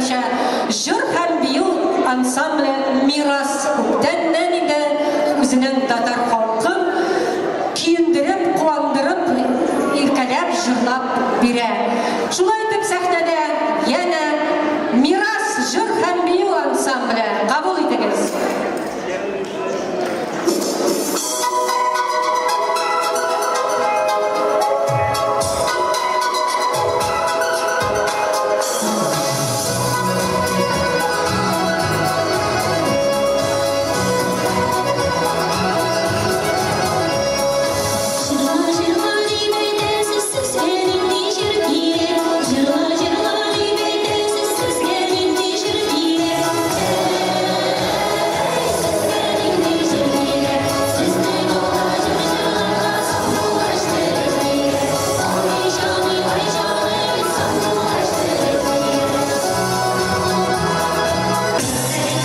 буенча җыр һәм бию ансамбле Мирас күптәннән инде үзенең татар халкын көендереп, куандырып, иркәләп җырлап бирә. Шулай итеп сәхнәдә янә Мирас җыр һәм бию ансамбле. Кабул итегез! Җырла, җырла дип әйтәсез, сезгә нинди җыр кирәк? Җырла, җырла дип әйтәсез, сезгә нинди җыр кирәк? Әй, сезгә нинди җыр кирәк? Сезнең алда җыр җырларга сандугач теле кирәк. Ай җаный, ай җаный, сандугач теле кирәк.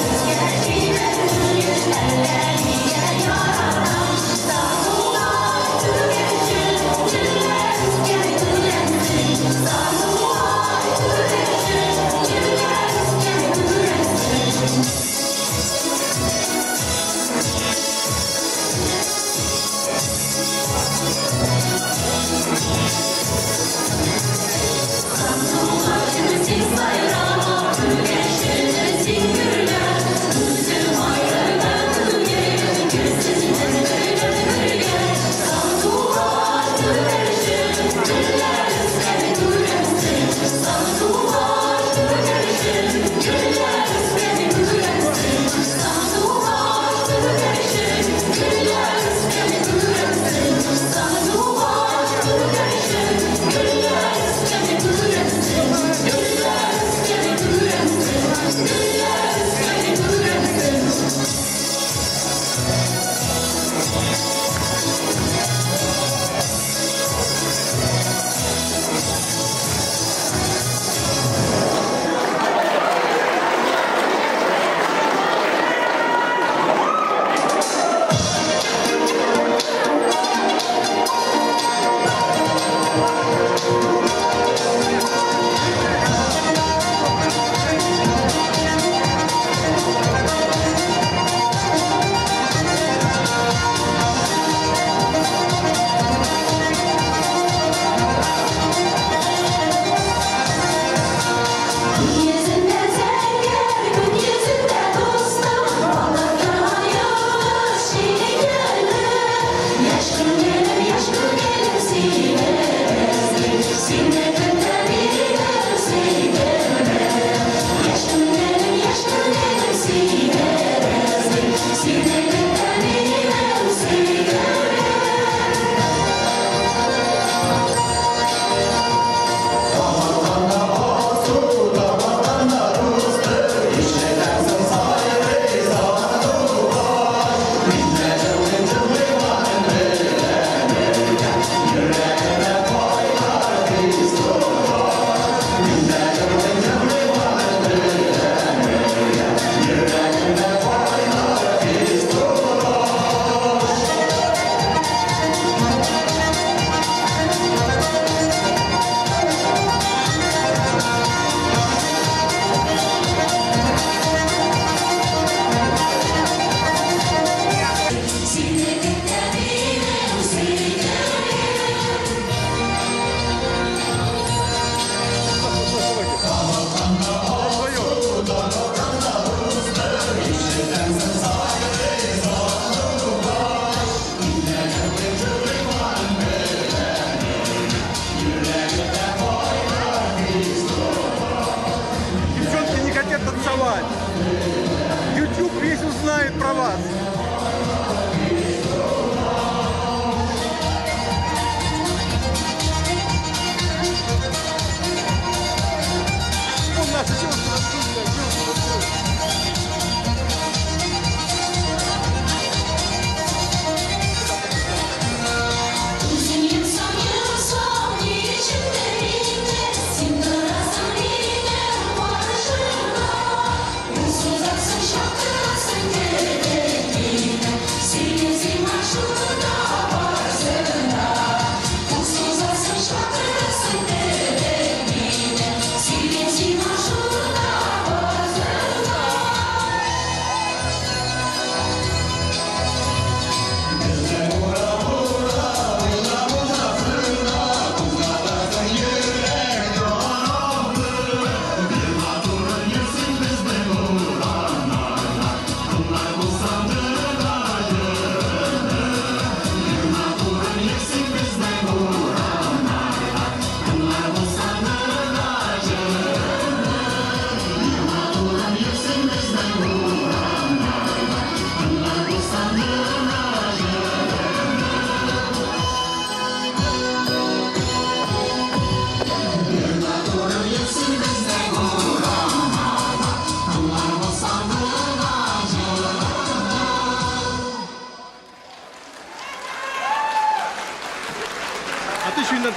Сезгә чибәр түгел, әллә нигә яратам. Сандугач түгелсең, гөлләр үскән үләнсең. Сандугач түгелсең, гөлләр үскән үләнсең. Сандугачым син сайрама, күгәрченем син гөрлә. Үзем ай гына түгел, гөлсез гөлем бергә. Сандугач күгәрчен, гөлләр үскән үләнсең. Сандугач күгәрчен, гөлләр үскән үләнсең. Сандугач күгәрчен, гөлләр үскән үләнсең. Сандугач күгәрчен, гөлләр үскән үләнсең. Гөлләр үскән үләнсең. Гөлләр үскән үләнсең. Йөзендә зәңгәр, күк йөзендә дустым, Балкып торган йолдыз шикелле. Яшь күңелем, яшь күңелем сине эзли, Сине көтә минем сөйгелем. Яшь күңелем, яшь күңелем сине эзли, Сине көтә минем сөйгелем. Сине көтә минем сөйгелем. Девчонки не хотят танцевать. YouTube весь узнает про вас. Вон наша девушка танцует, девушка танцует. Үзең йомсаң, йомсаң, ни өчендер инде Син торасың минем каршымда. Сузасың, чакырасың кебек мине, Сөйлим сиңа шунда барсын да. Сузасың, чакырасың кебек мине, Сөйлим сиңа шунда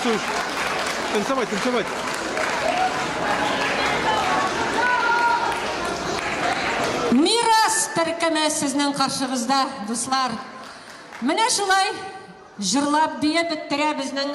танцуешь. Танцевать, танцевать. Мирас төркеме сезнең каршыгызда, дуслар. Менә шулай җырлап биеп бетерә безнең.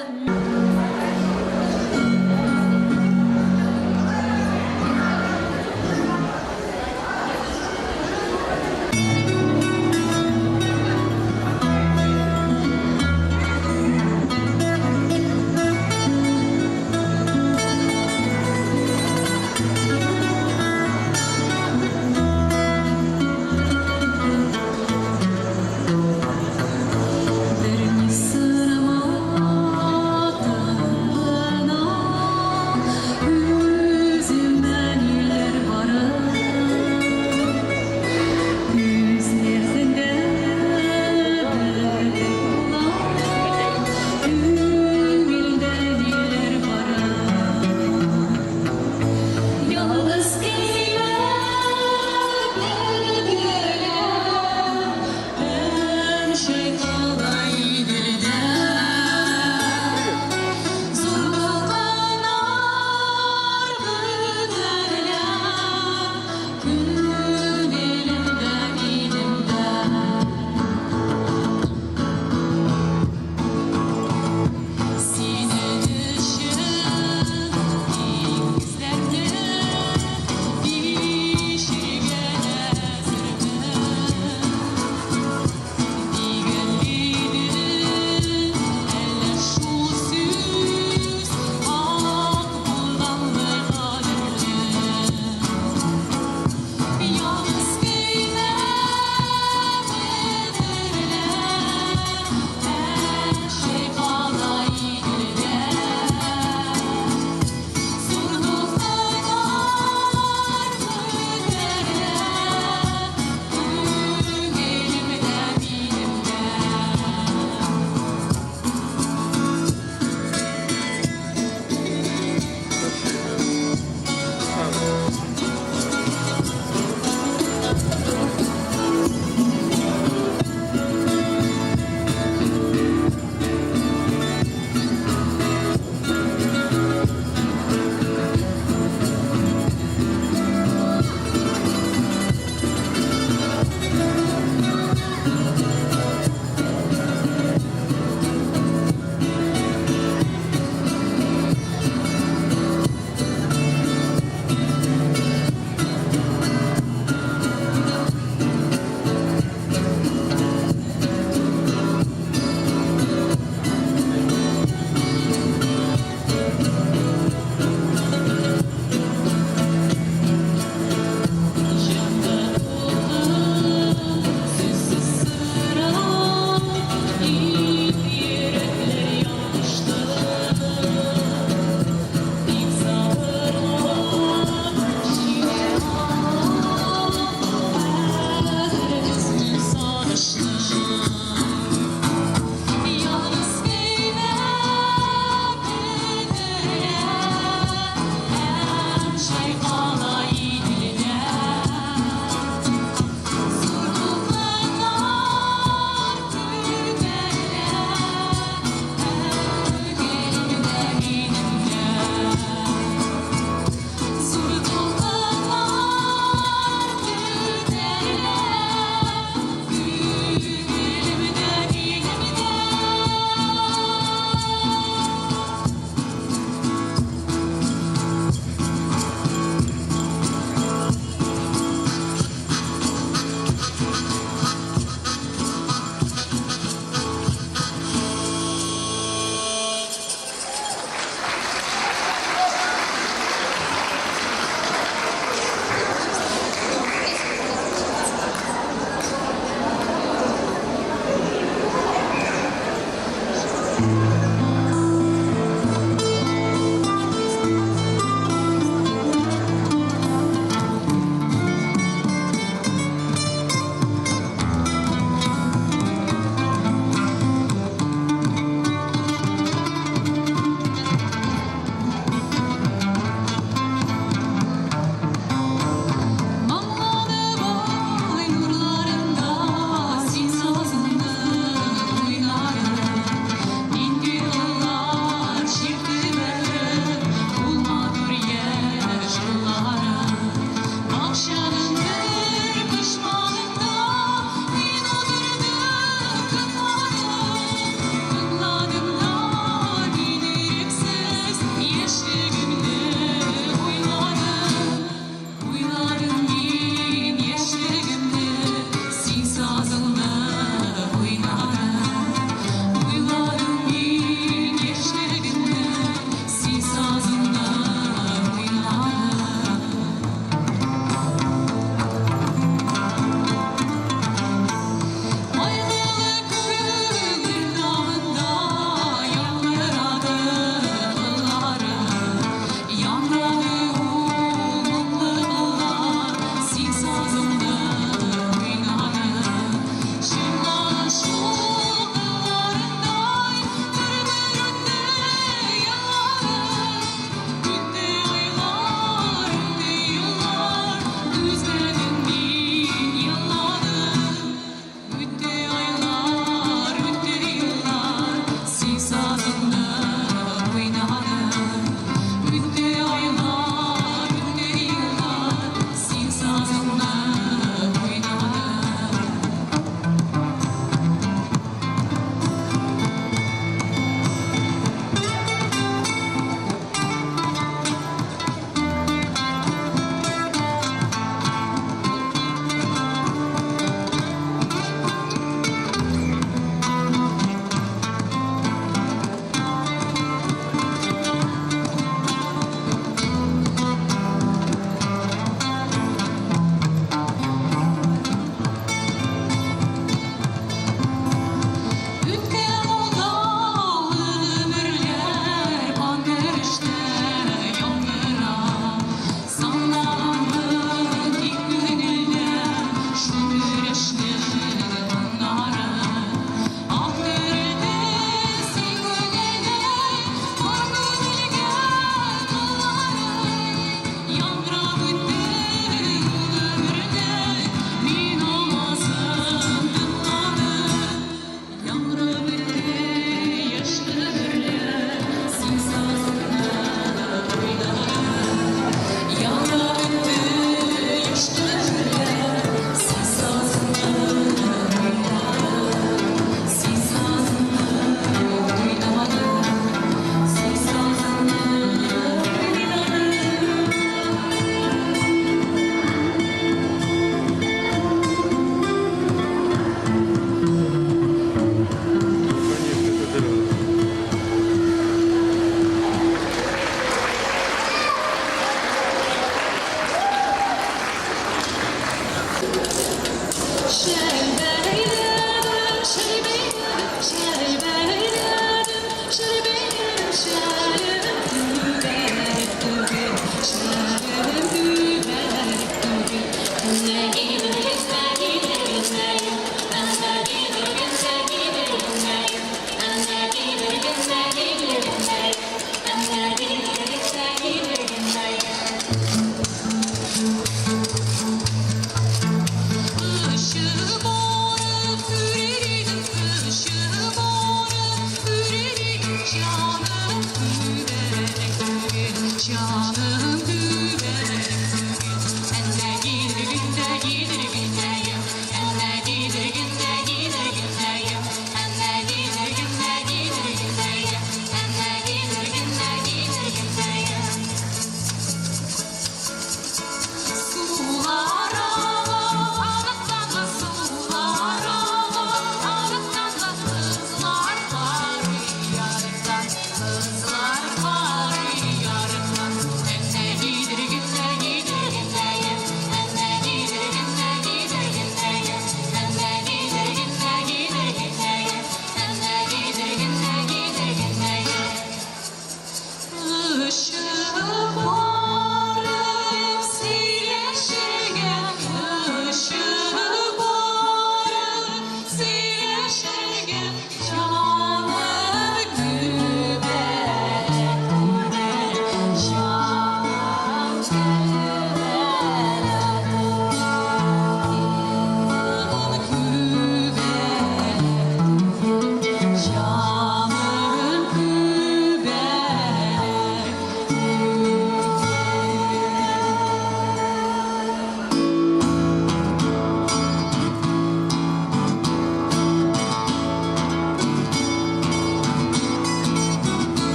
Берни сорамадым.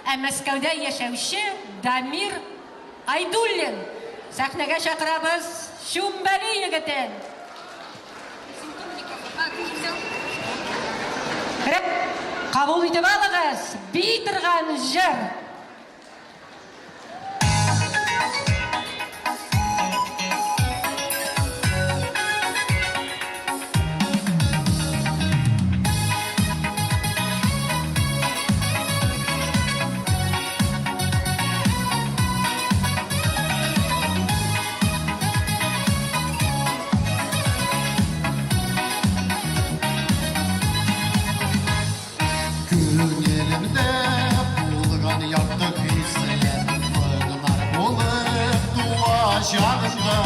ә Мәскәүдә яшәүче Дамир Айдуллин. Сәхнәгә чакырабыз Чүмбәли егетен. Кабул итеп алыгыз, бии торган җыр. Күңелемдә булган якты хисләр Моңнар булып туа җанымда.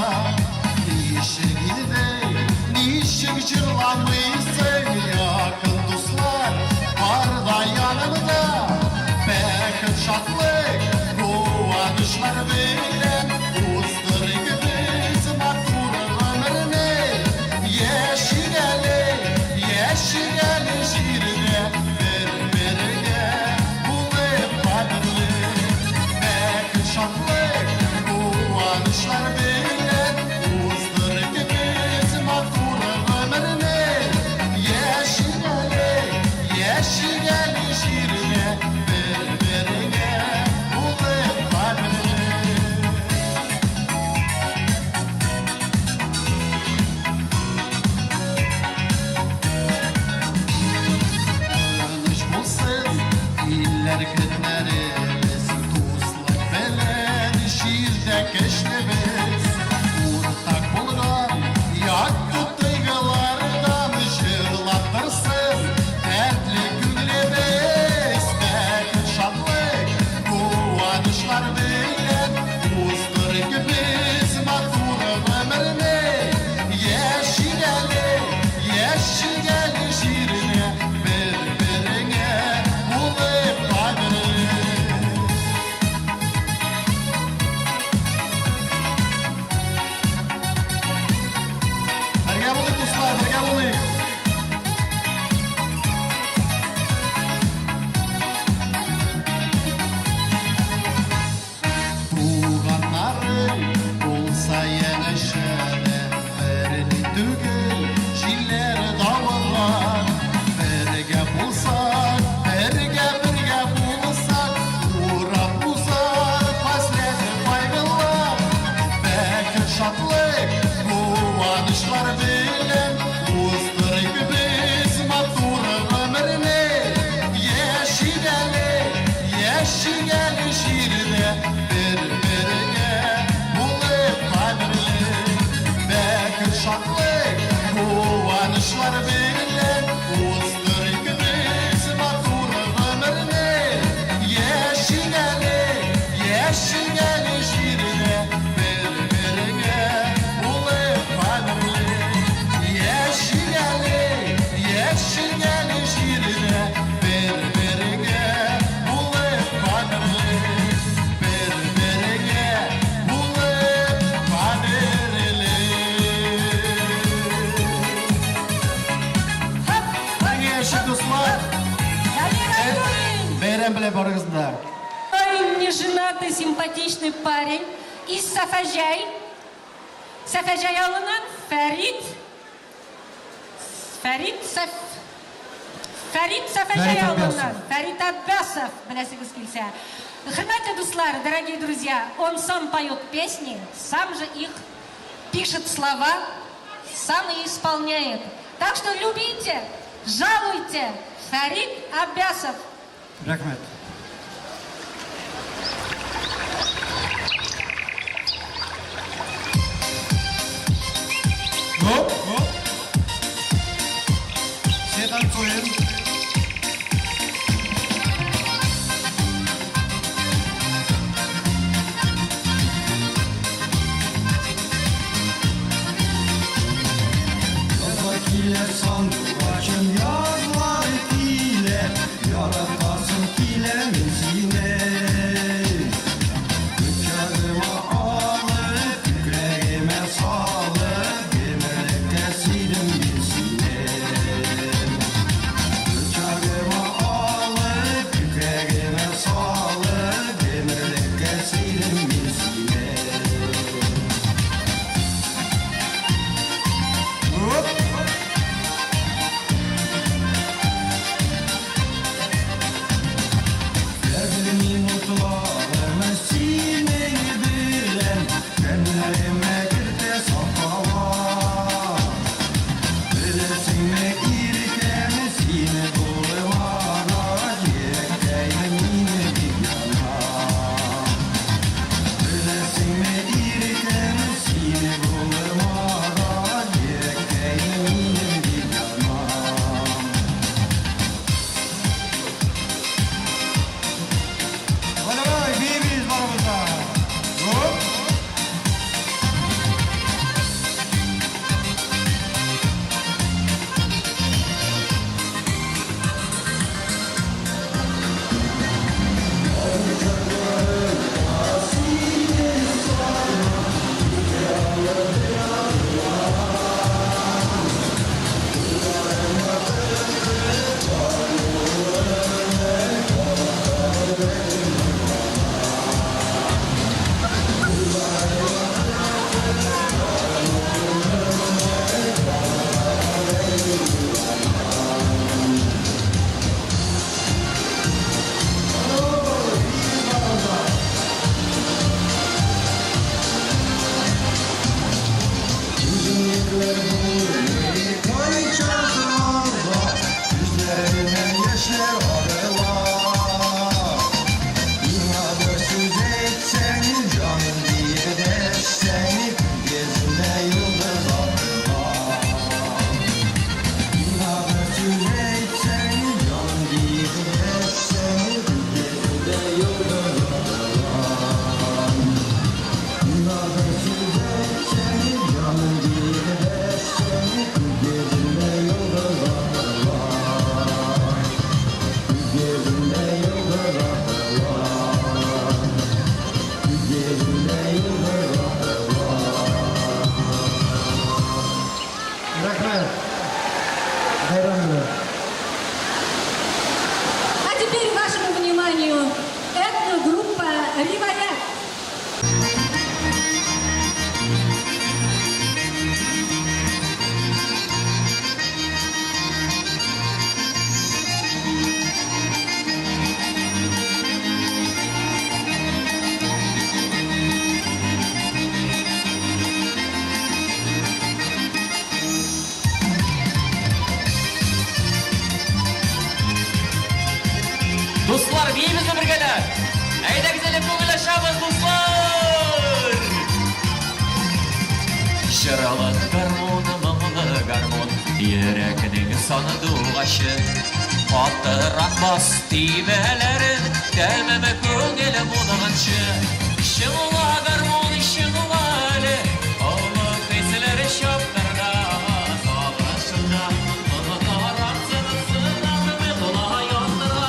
Ничек инде, ничек җырламыйсың, Якын дуслар бар да янымда. Бәхет, шатлык, куанычлар белән Уздырыйк без матур гомерне. Яшик әле, яшик әле җирдә Бер-бергә булып кадерле. Бәхет, шатлык, куанычлар белән Уздырыйк без матур гомерне. Яшик әле, яшик әле җирдә Бер-бергә булып кадерле. Тыныч булсын илләр, көннәребез, Дуслык белән җирдә көчле без. Уртак булган якты тойгылардан Җырлап торсын дәртле күңелебез. Бәхет, шатлык, куанычлар белән Уздырыйк без матур гомерне. Яшик әле, яшик әле җирдә Бер-береңә булып кадерле. Бергә булыйк, дуслар, бергә булыйк. Туганнарың булса янәшәдә, Берни түгел җилләр, давыллар. Бергә булсак, бергә, бергә булсак, Урап узар хәсрәт, кайгылар. Бәхет, шатлык, куанычлар белән Уздырыйк без матур гомерне. Яшик әле, яшик әле җирдә Бер-бергә булып кадерле. Бәхет, шатлык, куанычлар белән Уздырыйк без матур гомерне. Яшик әле, яшик әле җирдә Бер-бергә булып кадерле. Яшик әле, яшик әле җирдә Бер-бергә булып кадерле. Бер-бергә булып кадерле. Бергә яшик, дуслар. Дамир Айдуллин! Бәйрәм белән барыгызны да. Ой, неженатый симпатичный парень из Сафаҗай. Сафаҗай авылыннан Фәрит. Фәрит Саф. Фәрит Сафаҗай Фәрит авылыннан. Фәрит Аббасов, беләсегез килсә. Хөрмәтле дуслар, дорогие друзья, он сам поет песни, сам же их пишет слова, сам и исполняет. Так что любите, жалуйте. Фәрит Аббасов. Рәхмәт. Гоп, гоп. Все танцуем. Язлар килә, сандугачым, язлар килә, Яратасым килә. Җырлы гармун, моңлы гармун, Йөрәкнең сандугачы. Катырак бас төймәләрен, Тәмам күңел булганчы. Чыңла, гармун, чыңла әле, Олы хисләр чаптырда, Сагышында онытарак сынатмый кала яндыра.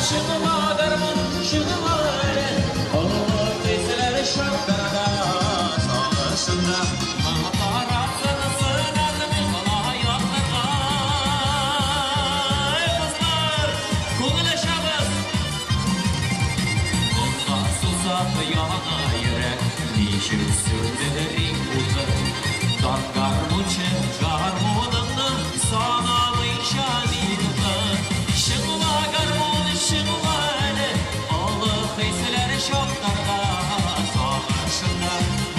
Чыңла, гармун, чыңла әле, Олы хисләр чаптырда, Сагышында онытарак сынатмый кала яндыра. Эй, кызлар, күңел ачабыз! Моңга сусап яна йөрәк, Ничек сүндерим утын? Тарт, гармунчы, гармуныңны, Санамыйча минутын. Чыңла, гармун, чыңла әле, Олы хисләр чаптарда, Сагышында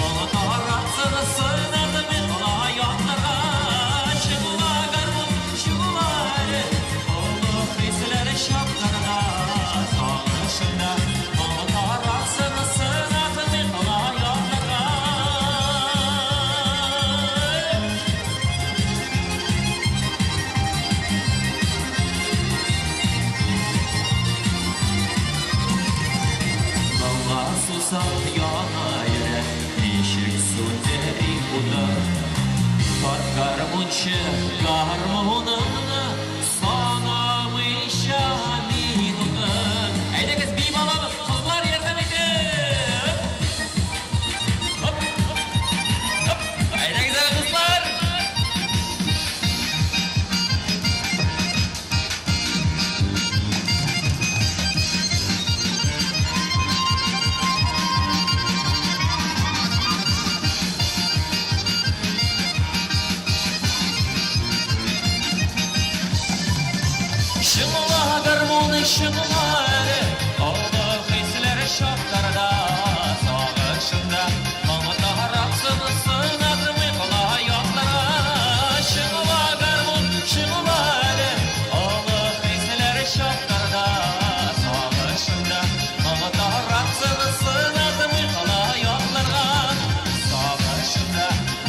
онытараксың сынатмый кала ятларга. Чыңла, гармун, чыңла әле, Олы хисләр чаптарда, Сагышында онытараксың сынатмый кала ятларга. Моңа сусап яна йөрәк, Ничек сүндерим утын? Тарт, гармунчы, гармуныңны, Санамыйча минутын. Әйдәгез, биеп алабыз, кызлар ярдәм итеп! Хоп, хоп, әйдәгез әле, кызлар! Чыңла, гармун, чыңла әле, Олы хисләр чаптарда, Сагышында онытараксың сынатмый кала ятларга. Чыңла, гармун, чыңла әле, Олы хисләр чаптарда, Сагышында онытараксың сынатмый кала ятларга. Сагышында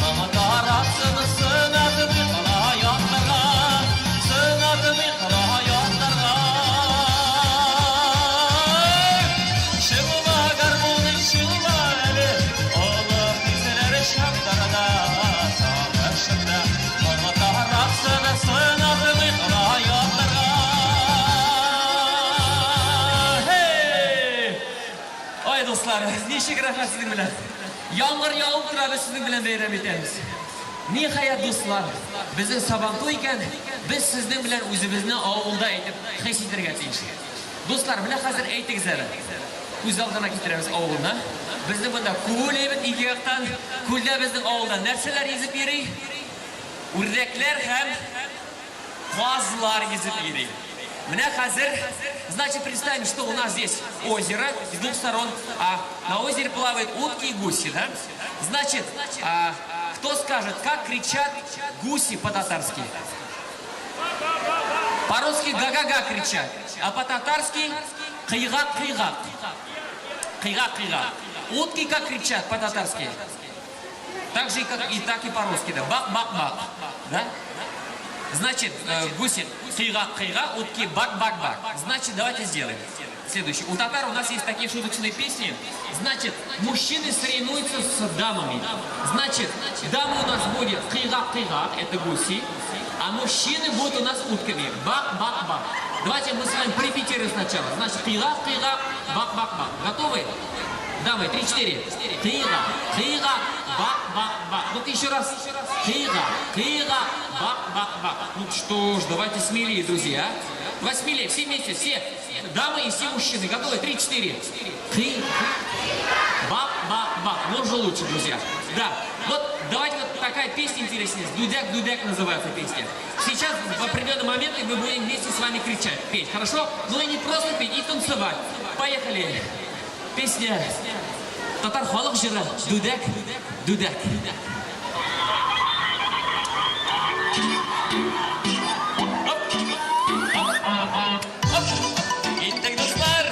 онытараксың сынатмый кала ятларга. Сынатмый кала ятларга. Чыңла, гармун, чыңла әле, Олы хисләр чаптарда, Сагышында онытараксың сынатмый кала ятларга. Hey! Ай, дуслар, ничек рәхәт сезнең белән. Яңгыр явып тора, без сезнең белән бәйрәм итәбез. Ниһаять, дуслар, безнең Сабантуй икән, без сезнең белән үзебезне авылда итеп хис итәргә тиеш. Дуслар, менә хәзер әйтегез әле. Күз алдына китерәбез авылны. Безнең монда күл әйбәт ике яктан. Күлдә безнең авылда нәрсәләр йөзеп йөри? Үрдәкләр һәм казлар йөзеп йөри. Менә хәзер, значит, представим, что у нас здесь озеро с двух сторон, а на озере плавают утки и гуси, да? Значит, кто скажет, как кричат гуси по-татарски? По-русски га-га-га кричат, а по-татарски кыйгак-кыйгак. Кыйгак-кыйгак. Утки как кричат по-татарски? Так же, как и так и по-русски, да? Бак-бак-бак. Да? Значит, гуси кыйгак-кыйгак, утки бак-бак-бак. Значит, давайте сделаем. Следующий. У татар у нас есть такие шуточные песни. Значит, мужчины соревнуются с дамами. Значит, дамы у нас будет кыйгак-кыйгак, это гуси, а мужчины будут у нас утками. Бак-бак-бак. Давайте мы с вами порепетируем сначала. Значит, кыйгак-кыйгак, бак-бак-бак. Готовы? Дамы, три-четыре. Кыйгак, кыйгак, бак-бак-бак. Ну-ка еще раз. Кыйгак, кыйгак, бак-бак-бак. Ну что ж, давайте смелее, друзья. Давай смелее, все вместе, все дамы и все мужчины. Готовы? Три-четыре. Кый, бак, бак, бак. Ну уже лучше, друзья. Да, вот давайте вот такая песня интереснее. Дудяк, дудяк называется песня. Сейчас в определенный момент мы будем вместе с вами кричать, петь, хорошо? Ну и не просто петь, и танцевать. Поехали. Песня Татар халык җыры Дүдәк, дүдәк. Оп, оп, оп. Киттек, дуслар.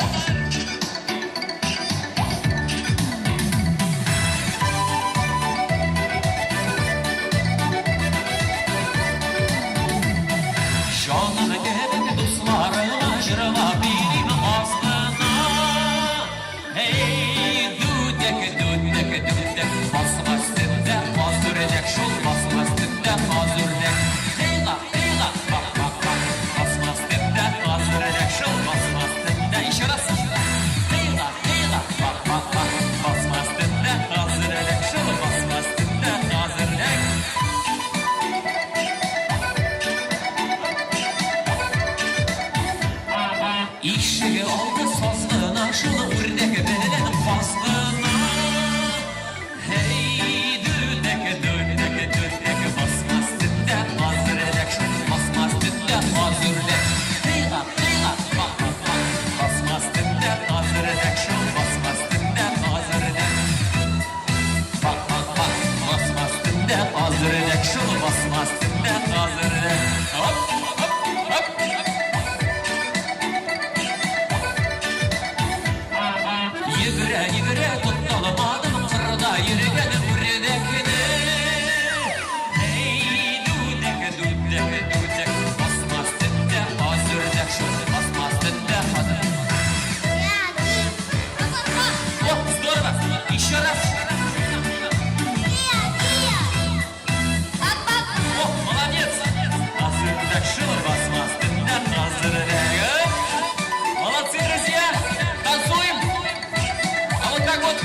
Йөгерә, йөгерә, тоталмадым кырда йөргән үрдәкне. Эй, дүдәк, дүдәк, дүдәк, басма өстендә каз үрдәк шул, басма өстендә каз. О, здорово! Еще раз. О, молодец! Каз үрдәк шул, басма өстендә каз үрдәк. Молодцы, друзья! Танцуем! А вот так вот,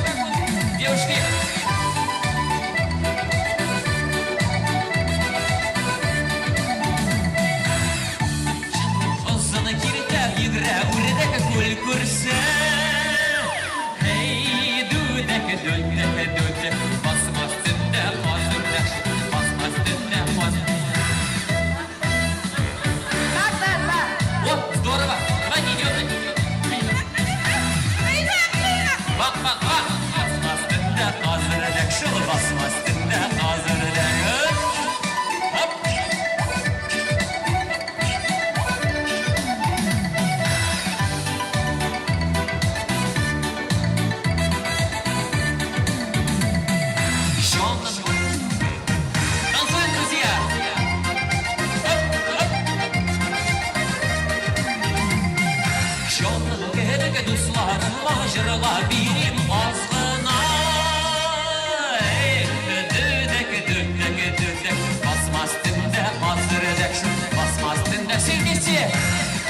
девушки. Озын киртә йөгерә үрдәк күл күрсә. Эй, дүдәк, дүдәк, дүдәк, басма өстендә каз үрдәк, басма өстендә каз. Да, да, да. О, здорово! Давайте идем. Бак, бак, бак! Басма өстендә каз үрдәк, шул басма өстендә каз үрдәк. Оп! Оп! Җаным. Танцуем, друзья! Оп, оп! Җаным кебек дусларыма җырлап бирим аз гына. Эй, дүдәк, дүдәк, дүдәк, басма өстендә каз үрдәк шул, басма өстендә. Все вместе!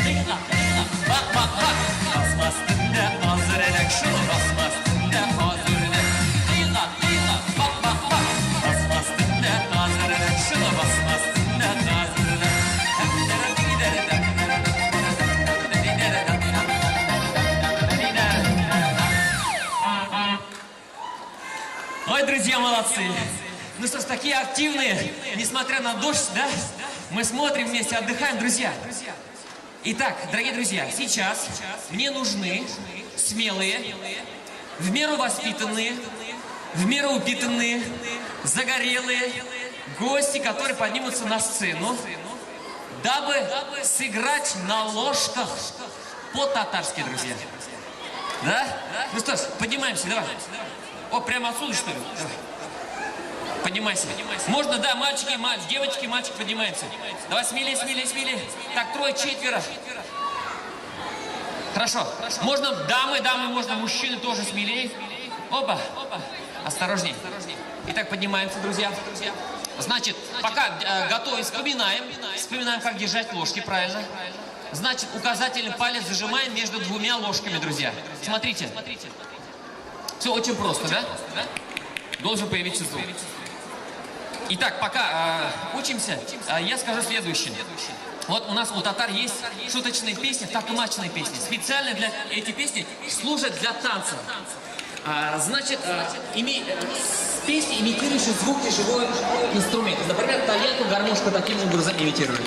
Кыйгак, кыйгак, бак, бак, бак! Басма өстендә каз үрдәк шул, басма өстендә каз үрдәк. Кыйгак, кыйгак, бак, бак, бак! Басма өстендә каз үрдәк шул, басма өстендә каз үрдәк. Ой, друзья, молодцы! Ну что ж, такие активные, несмотря на дождь, да? Мы смотрим вместе, отдыхаем, друзья. Итак, дорогие друзья, сейчас мне нужны смелые, в меру воспитанные, в меру упитанные, загорелые гости, которые поднимутся на сцену, дабы сыграть на ложках по-татарски, друзья. Да? Ну что ж, поднимаемся, давай. О, прямо отсюда, что ли? Давай. Поднимайся. Можно, да, мальчики, мальчики, девочки, мальчики, поднимаемся. Давай, смелее, смелее, смелее. Так, трое, четверо. Хорошо. Можно дамы, дамы, можно мужчины тоже смелее. Опа. Осторожней. Итак, поднимаемся, друзья. Значит, пока готовим, вспоминаем. Вспоминаем, как держать ложки правильно. Значит, указательный палец зажимаем между двумя ложками, друзья. Смотрите. Все очень просто, да? Должен появиться звук. Итак, пока учимся, я скажу следующее. Вот у нас у татар есть шуточные песни, такмачные песни. Специально для эти песни служат для танца. Значит, песни, имитирующие звуки живого инструмента. Например, тальянку, гармошку таким образом имитируют.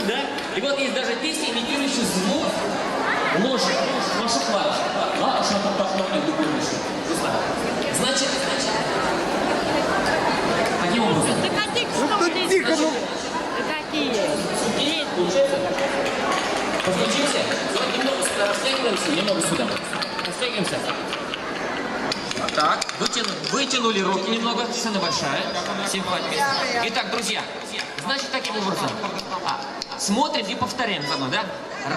Да? И вот есть даже песни, имитирующие звук ложек. Машуклар. Значит, таким образом. Ну, тихо, ну. Какие? Получается? Подключимся. Вот немного сюда растягиваемся, немного сюда. Растягиваемся. Так, вытянули руки немного, сцена большая. Всем хватит места. Итак, друзья, значит, таким образом. Смотрим и повторяем за мной, да?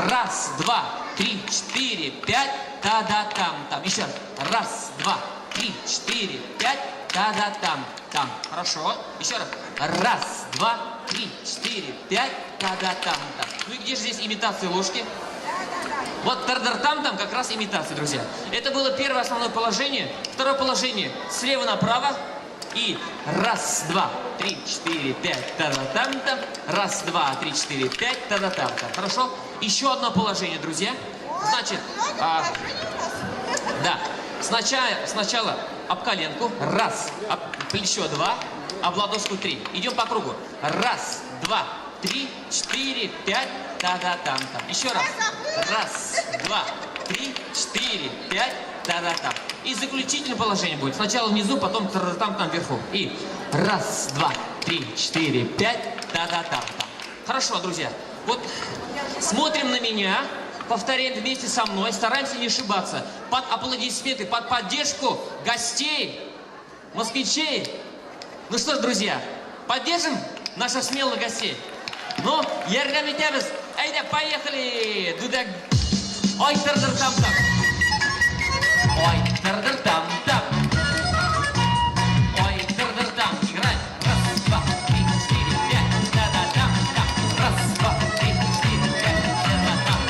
Раз, два, три, четыре, пять, та-да-там-там. Еще раз. Раз, два, три, четыре, пять, та-да-там-там. Хорошо. Еще раз. Раз, два, три, четыре, пять, та-да-там-там. Ну и где же здесь имитация ложки? Вот тар-дар-там-там как раз имитация, друзья. Это было первое основное положение. Второе положение слева направо. И раз, два, три, четыре, пять, та-да-там-там. Раз, два, три, четыре, пять, та-да-там-там. Хорошо? Еще одно положение, друзья. Значит, да. Сначала об коленку. Раз, об плечо два, об ладошку три. Идем по кругу. Раз, два, три, четыре, пять, та-да-там-там. Еще раз. Раз, два, три, четыре, пять, та-да-там. И заключительное положение будет. Сначала внизу, потом та-да-там-там вверху. И раз, два, три, четыре, пять, та-да-там-там. Хорошо, друзья. Вот смотрим на меня. Повторяем вместе со мной, стараемся не ошибаться. Под аплодисменты, под поддержку гостей, москвичей. Ну что ж, друзья, поддержим наших смелых гостей. Ну, ярдәм итәбез. Әйдә, поехали! Дудак. Ой, тыр там там. Ой, тыр там там. Ой, тыр там. Играй. Раз, два, три, четыре, пять. Да-да-дам, там. Раз, два, три, четыре, пять. Да-да-дам,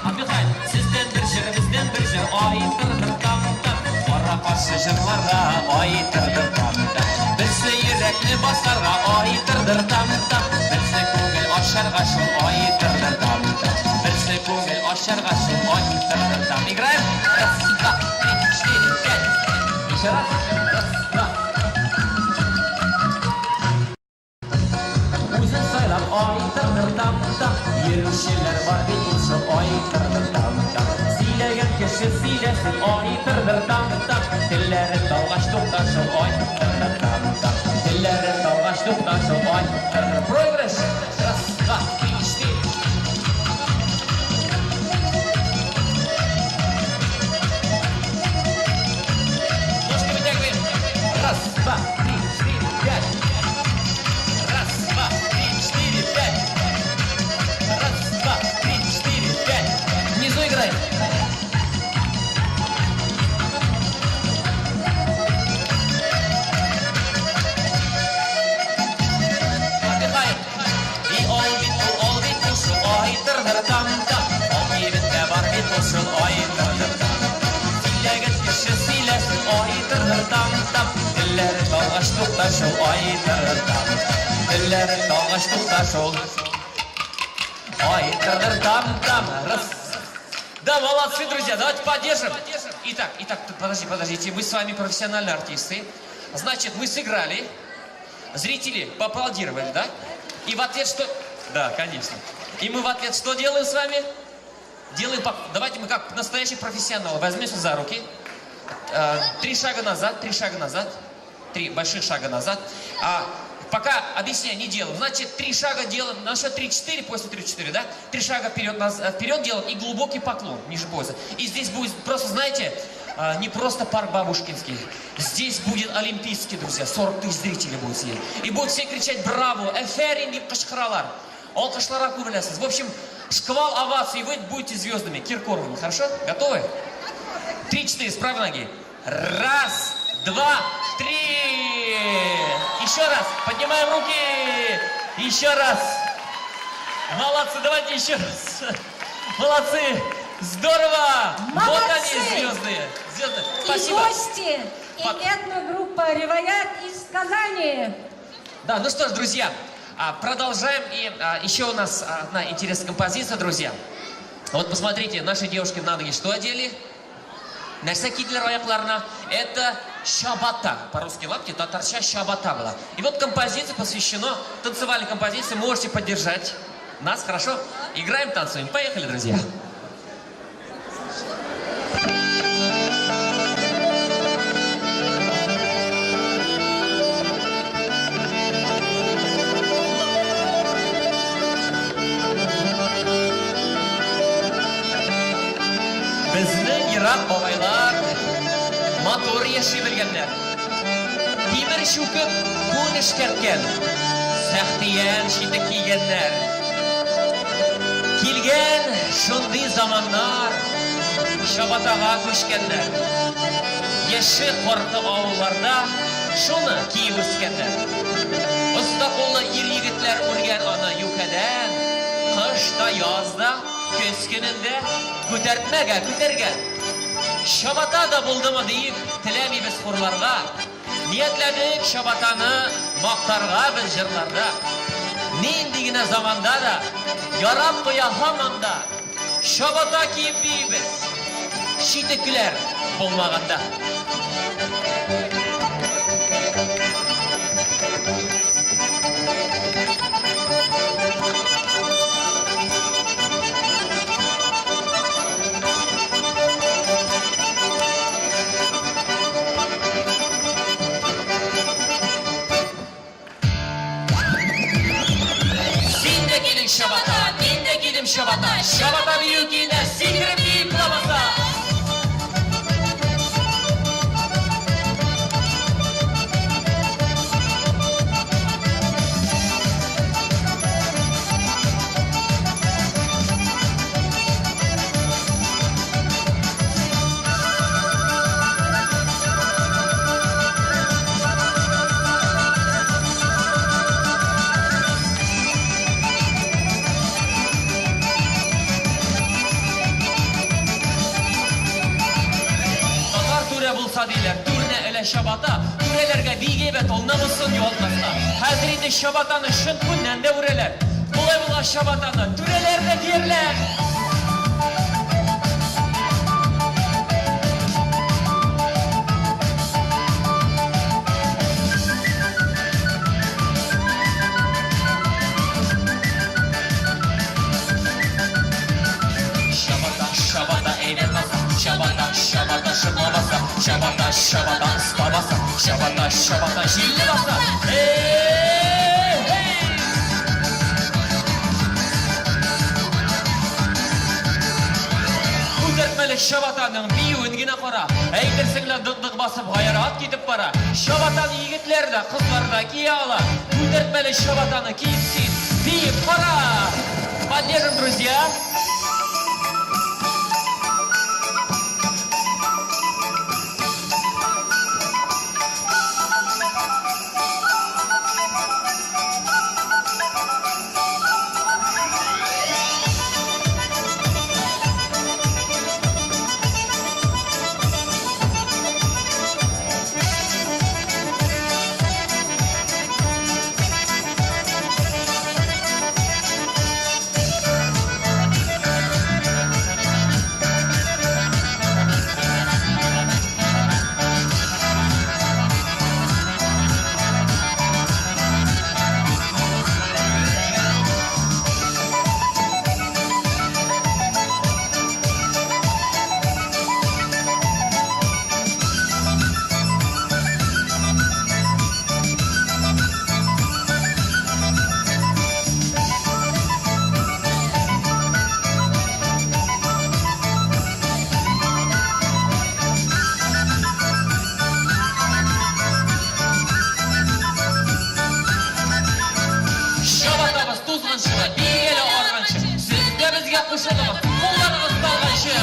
там. Отдыхаем. Сездән бер җыр, бездән бер җыр. Ай, тыр там там. Кара каршы җырларга. Ай, тыр там там. Берсе йөрәкне басарга. Ай, тыр там там. Берсе күңел ачарга шул. Ай, тыр там там. Берсе күңел ачарга шул. Ай, тыр там. Играем. Раз, два, три, четыре, пять. Еще раз. Раз, два. Үзен сайлап, ай, тыр там там. Йөрүчеләр бар бит шул, ай, тыр там там. Сөйләгән кеше сөйләсен, ай, тыр там там. Телләре талгач туктар шул, ай, тыр там там. Телләре талгач туктар шул, ай, тыр. Проигрыш. Раз, два, три, четыре. Ножки вытягиваем. Раз, два, три, четыре, пять. Раз, два, три, четыре, пять. Раз, два, три, четыре, пять. Внизу играем. Отдыхаем. И ул бит ул, ул бит ул шул, ай, тыр там там. Ул кибеттә бар бит ул шул, ай, тыр там. Сөйләгән кеше сөйләсен, ай, тыр там там. Телләре талгач туктар шул, ай, тыр там. Телләре талгач туктар шул. Ай, тыр там там. Раз. Да, молодцы, друзья, давайте поддержим. Итак, итак, подожди, подождите, мы с вами профессиональные артисты. Значит, мы сыграли, зрители поаплодировали, да? И в ответ что... Да, конечно. И мы в ответ что делаем с вами? Делаем... Давайте мы как настоящие профессионалы возьмемся за руки. Три шага назад, три шага назад. Три больших шага назад. А пока объясняю, не делаем. Значит, три шага делаем, на счет 3-4, после 3-4, да? Три шага вперед, вперед делаем и глубокий поклон ниже пояса. И здесь будет просто, знаете, не просто парк Бабушкинский. Здесь будет Олимпийский, друзья. 40 тысяч зрителей будет сидеть. И будут все кричать: «Браво! Афәрин!» дип кычкыралар. Алкышларга күмеләсез. В общем, шквал оваций, и вы будете звездами, Киркоровыми. Хорошо? Готовы? Три-четыре, с правой ноги. Раз, два, три. Еще раз. Поднимаем руки. Еще раз. Молодцы, давайте еще раз. Молодцы. Здорово. Вот Молодцы. они, звезды. Звезды. И Спасибо. гости, и этногруппа «Риваят» из Казани. Да, ну что ж, друзья, продолжаем. И еще у нас одна интересная композиция, друзья. Вот посмотрите, наши девушки на ноги что одели? Нәрсә киделәр аякларына? Это чабата. По-русски лапти, татарча чабата была. И вот композиция посвящена, танцевальной композиции, можете поддержать нас, хорошо? Играем, танцуем. Поехали, друзья. Безнең ерак бабайлар матур яши белгәннәр. Тимер чүкеп күн эшкәрткән, сәхтиян читек кигәннәр. Килгән шундый заманнар, чабатага күчкәннәр. Яше карты авылларда шуны киеп үскәннәр. Оста куллы ир егетләр үргән аны юкәдән, кыш та, яз да, көз көнендә күтәртмәгә күтәргән. Чабата да булдымы диеп, теләмибез хурларга. Ниятләдек чабатаны мактарга без җырларда. Нинди генә заманда да ярап куя һаман да. Чабата киеп биибез. Читекләр булмаганда. Син дә кидең чабата. Чабата, чабата бию көенә сикереп биик лабаса. Татар түрә булса диләр, түренә элә чабата, түрәләргә бик әйбәт ул намусын югалтмаска. Хәзер инде чабатаны чын күннән дә үрәләр. Болай булгач чабатаны түрәләр дә киярләр. Чабата, чабата, әйбәт баса, чабата, чабата, шыплы баса, чабата, чабата, оста баса, чабата, чабата, җилле баса. Эй, эй! Күтәртмәле чабатаның биюен генә кара. Әйтерсең лә дык-дык басып гаяры ат китеп бара. Чабатаны егетләр дә, кызлар да кия ала. Күтәртмәле чабатаны киеп син, биеп кара! Поддержим, друзья! Чабатабыз тузганчы да, биегәле арганчы, сез дә безгә кушылыгыз, кулларыгыз талганчы.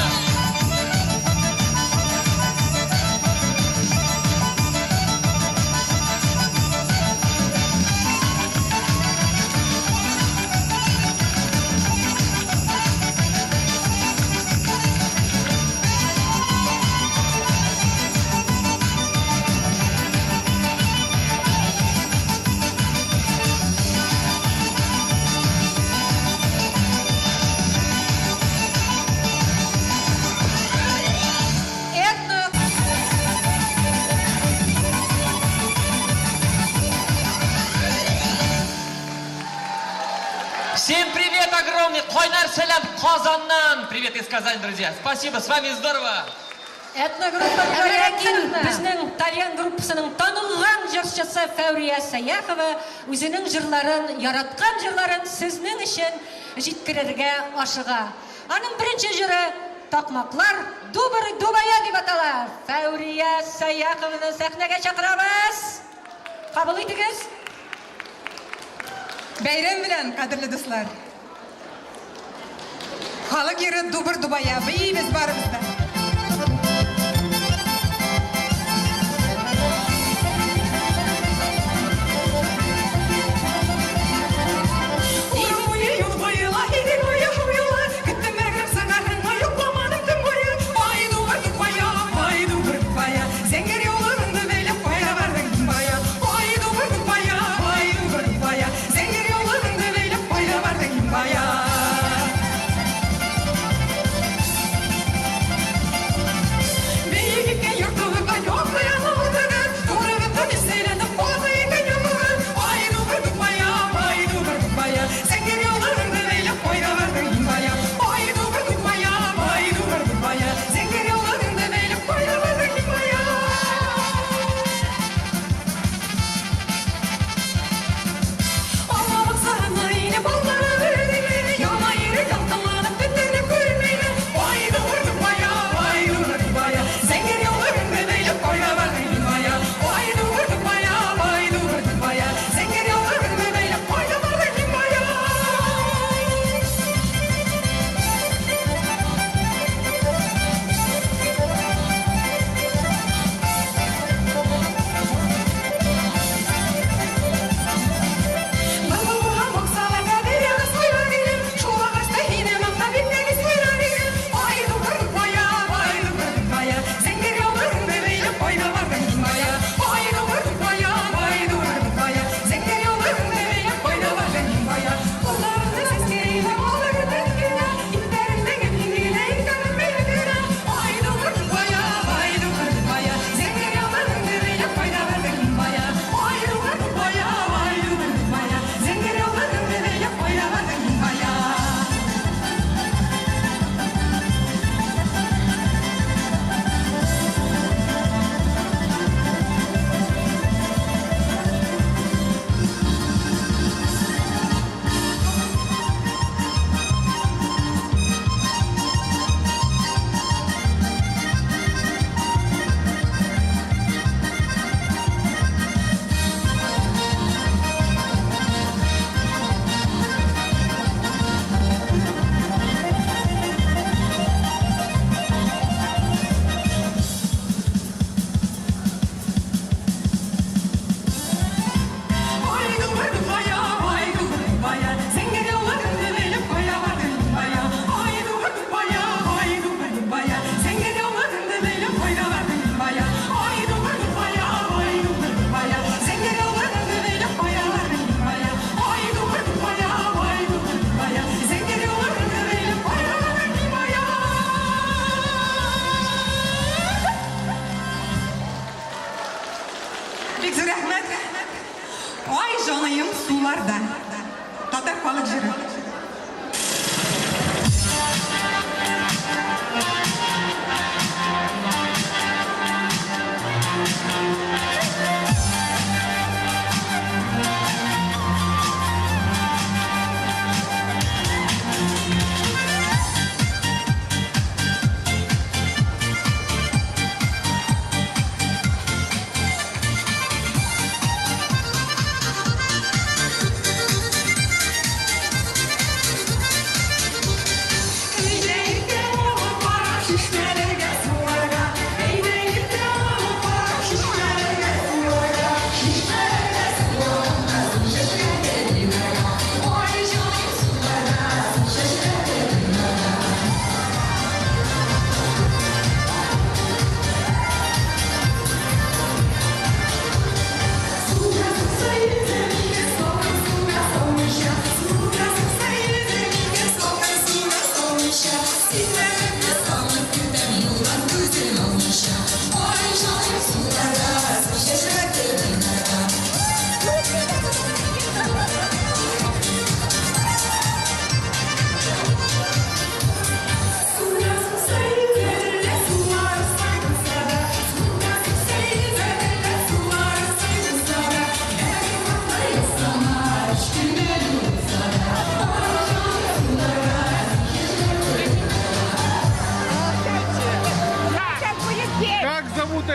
Этно Всем привет огромный! Кайнар сәлам Казаннан! Привет из Казани, друзья! Спасибо, с вами здорово! Этногруппа Ләкин безнең Тальян группасының танылган җырчысы Фәүрия Сәяхова үзенең җырларын, яраткан җырларын сезнең өчен җиткерергә ашыга. Аның беренче җыры Такмаклар Дубыр Дубая дип атала. Фәүрия Сәяхованы сәхнәгә чакырабыз. Кабул итегез. Бәйрәм белән, кадерле дуслар! Халык йөреп дубыр дубая, биибез барыбыз да. Урам буе, юл буе, ла идел буе, һау юлы, көттем мәгәр сыңарыңа, йокламадым төн буе. Ай дубыр дубая, ай дубыр дубая, зәңгәр яулыгыңны бәйләп кая бардың бая? Ай дубыр дубая, ай дубыр дубая, зәңгәр яулыгыңны бәйләп кая бардың бая?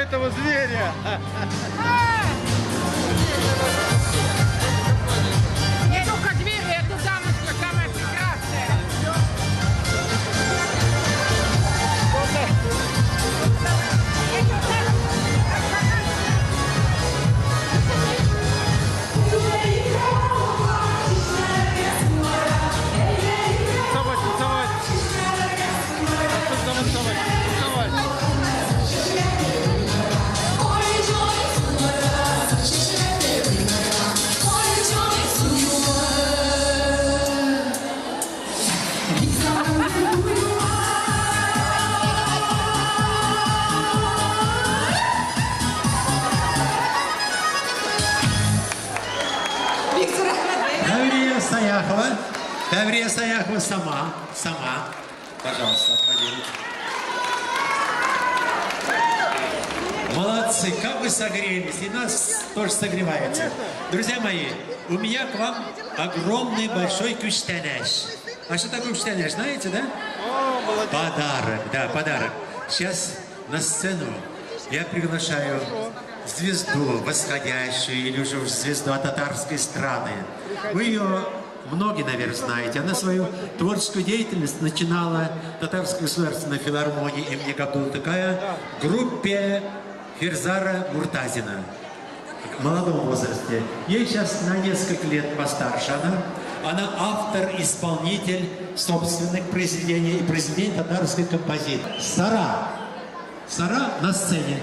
этого зверя. Не только двери, это дамочка самая прекрасная. Танцевать, танцевать. Танцевать, танцевать, танцевать. Бик зур рәхмәт. Таврия Саяхова. Таврия Саяхова сама. Сама. Пожалуйста, аплодируйте. Молодцы, как вы согрелись, и нас тоже согреваете. Друзья мои, у меня к вам огромный большой күчтәнәч. А что такое күчтәнәч, знаете, да? О, молодец. Подарок, да, подарок. Сейчас на сцену я приглашаю звезду восходящую или уже звезду татарской эстрады. Вы ее многие, наверное, знаете. Она свою творческую деятельность начинала в Татарской государственной филармонии имени Габдулла Тукая в группе Фирзара Муртазина в молодом возрасте. Ей сейчас на несколько лет постарше она. Она автор, исполнитель собственных произведений и произведений татарской композиции. Сара. Сара на сцене.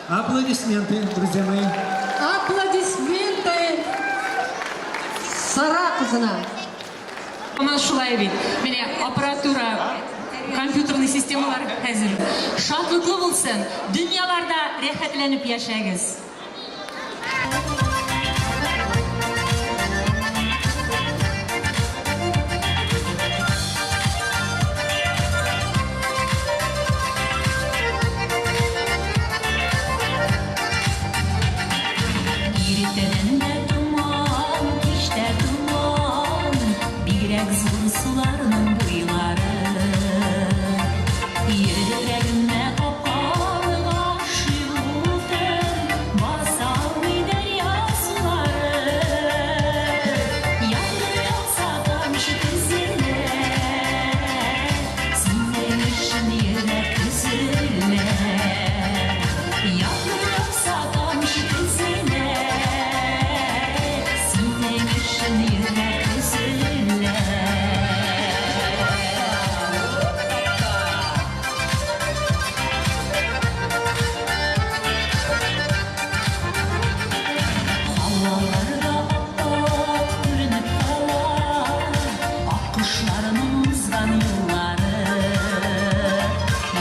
Аплодисменты, друзья мои. Аплодисменты Сара кызына. Менә шулай бит. Менә аппаратура, компьютерный системалар хәзер. Шатлыклы булсын, дөньяларда рәхәтләнеп яшәгез. Иртәдән дә томан, кичтә томан, бигрәк зур суларның буйлары. Йөрәгемә капкан гашыйк утын, баса алмый дәрья сулары. Яңгыр яуса тамчы тезелә, синең өчен йөрәк өзелә. Яңгыр яуса тамчы тезелә, синең өчен йөрәк өзелә. Һаваларда ап-ак күренеп кала Аккошларның узган юллары.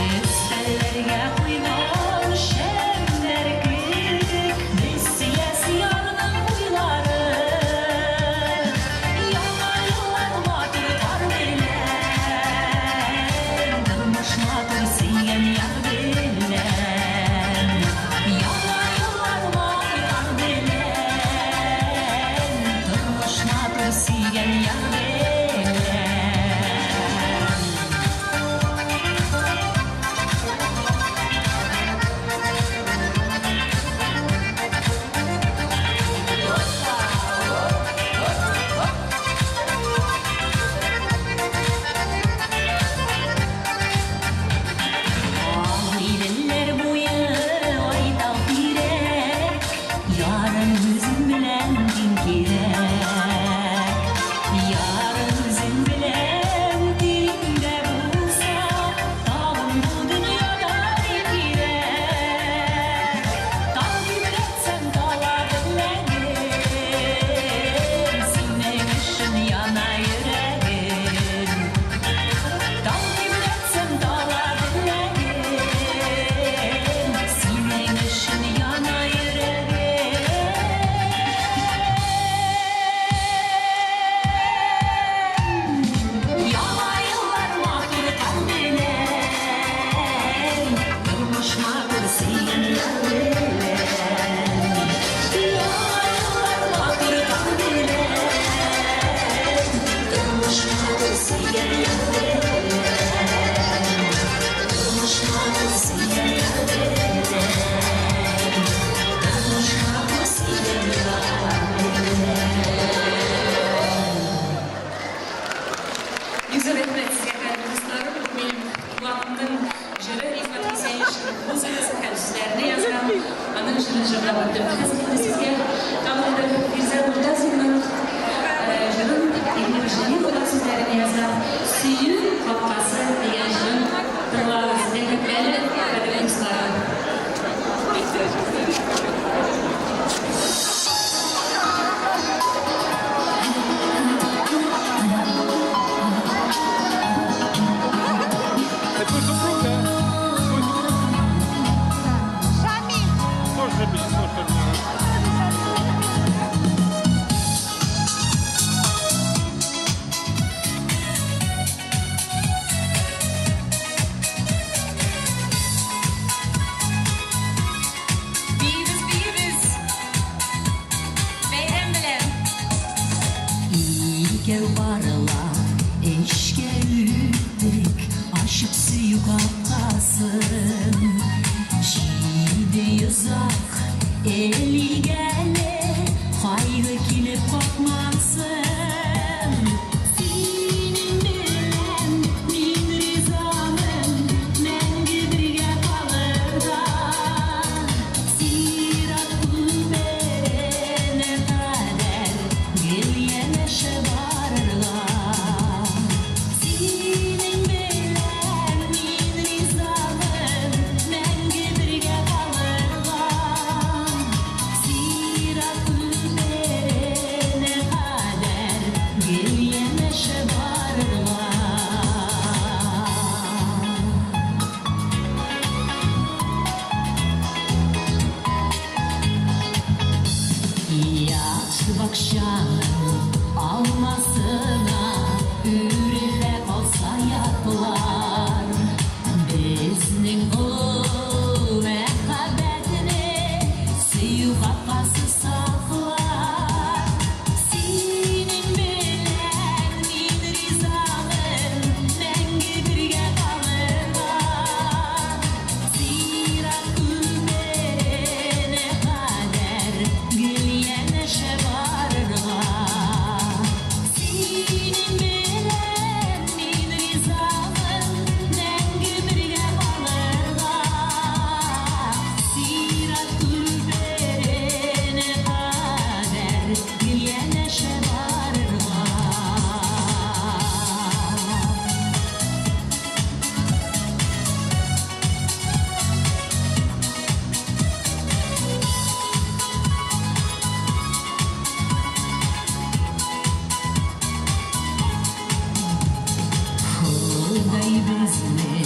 Өстәлләргә куйган шәмнәр кебек Без сөясе ярның уйлары. Яңа еллар матур кар белән, Тормыш матур сөйгән яр белән. Яңа еллар матур кар белән, Тормыш матур сөйгән яр белән. Агыйделләр буе айтал тирәк, Ярым үзең белән тиң кирәк. Ярым үзең белән тиң дә булса, Тагын бу дөньяда ни кирәк? Тау тибрәтсәң тала беләгем, Синең өчен яна йөрәгем. Тау тибрәтсәң тала беләгем, Синең өчен яна йөрәгем. Яңа еллар матур таң белән, Тормыш матур сөйгән яр белән. Яңа еллар матур таң белән, Тормыш матур сөйгән яр белән. Тормыш матур сөйгән яр белән. парлап эчкә үттек, ачып сөю капкасын. Җиде йозак элик әле, кайгы килеп какмасын. Синең белән мин ризамын, мәңге бергә калырга. Сират күперенә кадәр гел янәшә барырга. Синең белән мин ризамын, мәңге бергә калырга. Сират күперенә кадәр гел янәшә барырга. Ят бакчаның алмасына үрелә калса ятлар. Безнең ул мәхәббәтне сөю капкасы саклар. Синең белән мин ризамын, мәңге бергә калырга. Сират күперенә кадәр гел янәшә барырга. Синең белән мин ризамын, мәңге бергә калырга. Сират күперенә кадәр гел янәшә барырга. Ходай безне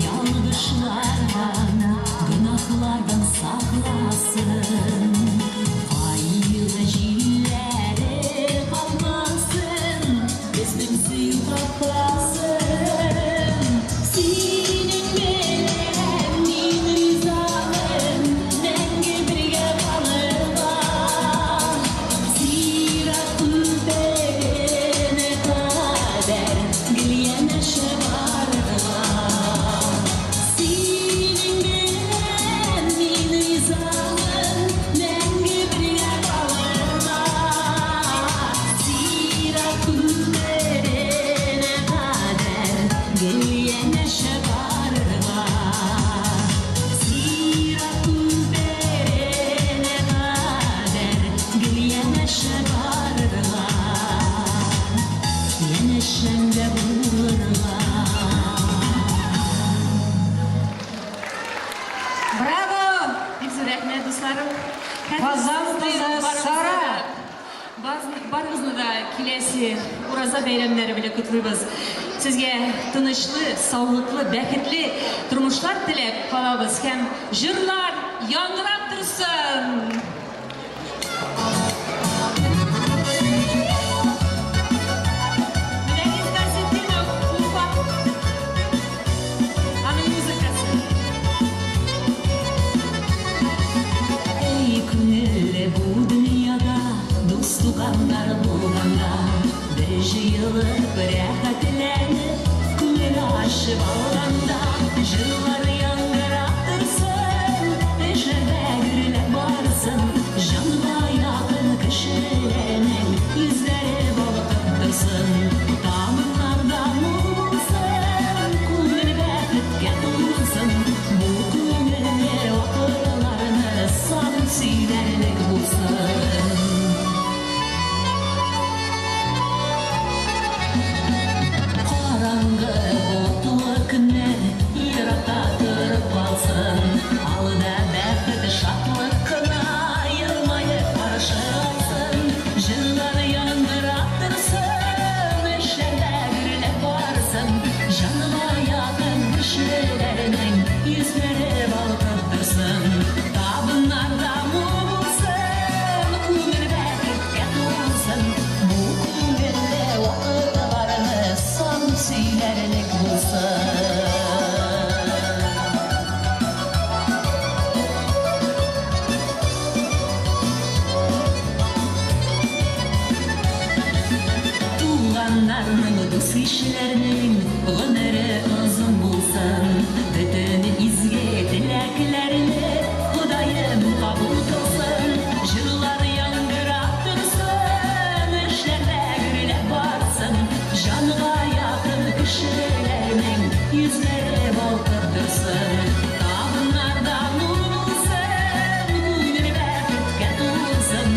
ялгышлардан, гөнаһлардан сакласын. Кайгы җилләре калмасын, безнең сөю капкасын. Синең белән мин ризамын, мәңге бергә калырга. Сират күперенә кадәр гел янәшә барырга. Синең белән мин ризамын, мәңге бергә калырга. Сират күперенә кадәр гел янәшә барырга. Сират күперенә кадәр гел янәшә барырга. Янәшәңдә булырга. Браво! Бик зур рәхмәт, дусларым. Казан кызы Сара. Барыгызны да киләсе Ураза бәйрәмнәре белән котлыйбыз. Сезгә тынычлы, саулыклы, бәхетле тормышлар теләп калабыз һәм җырлар яңгырап торсын. Мөдәррис Насретдинов, Уфа. Аның музыкасы. Эй, күңелле бу дөньяда дус туганнар булганда, бер җыелып рәхәтләнеп күңел ачып алганда, җырлар яңгырап торсын, эшләрдә гөрләп барсын, җанга якын кешеләрнең йөзләре балкып торсын, табыннарда мул булсын, күңел бәхеткә тулсын, бу күңелле вакытларны сан сөйләрлек булсын. Караңгы болытлы көннәр еракта торып калсын, алда бәхет, шатлык кына елмаеп каршы алсын, җырлар яңгырап торсын, эшләрдә гөрләп барсын, җанга якын кешеләрнең йөзләре балкып торсын, табыннарда мул булсын, күңел бәхеткә тулсын, бу күңелле вакытларны сан сөйләрлек булсын. Туганнарның, дус-ишләрнең гомере озын булсын. Бөтен изге теләкләрне Ходаем кабул кылсын. Җырлар яңгырап торсын, эшләрдә гөрләп барсын. Җанга якын кешеләрнең йөзләре балкып торсын. Табыннарда нур булсын, күңел бәхеткә тулсын.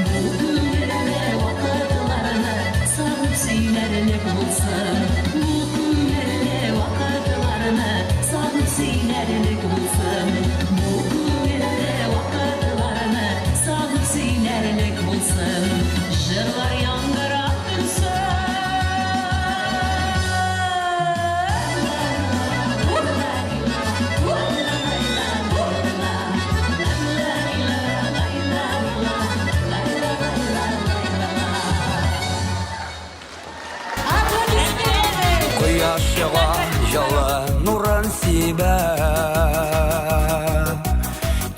Бу күңелле вакытларны сагып сөйләрлек булсын. Бу күңелле вакытларны сагып сөйләрлек булсын. Бу күңелле вакытларны сагып сөйләрлек булсын. Җырлар яңгырап торсын. Кояш чыга, җылы нурын сибә.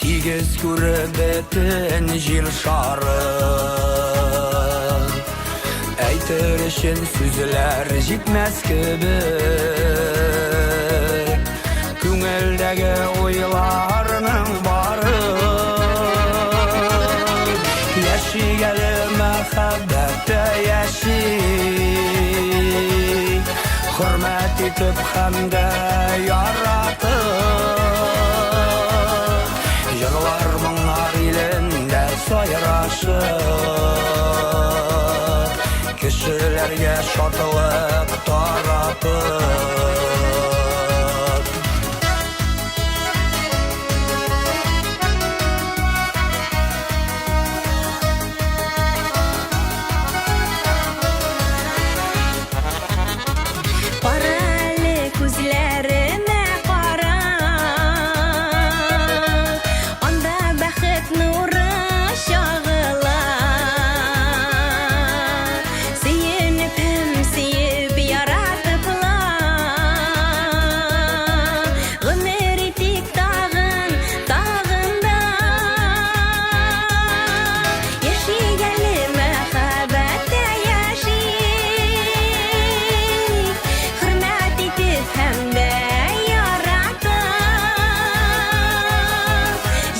Тигез күреп бөтен җир шарын. Әйтер өчен сүзләр җитмәс кебек. Күңелдәге уйларның бары. Яшик әле мәхәббәттә яшик. Хөрмәт итеп һәм дә яратып. Җырлар моңнар илендә сайрашып. Кешеләргә шатлык таратып. Кара әле күзләремә кара. Анда бәхет нуры чагыла. Сөенеп һәм сөеп яратыпла. Гомер итик тагын, тагын да. Яшик әле мәхәббәттә яшик. Хөрмәт итеп һәм дә яратып.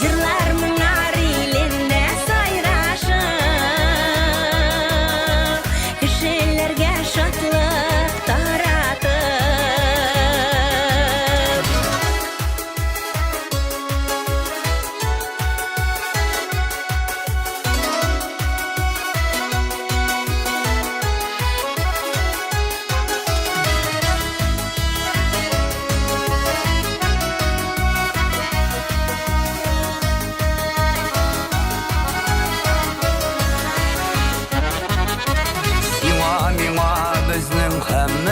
Җырлар моңнар илендә сайрашып. Кешеләргә шатлык таратып. Сиңа, миңа, безнең һәммәбезгә.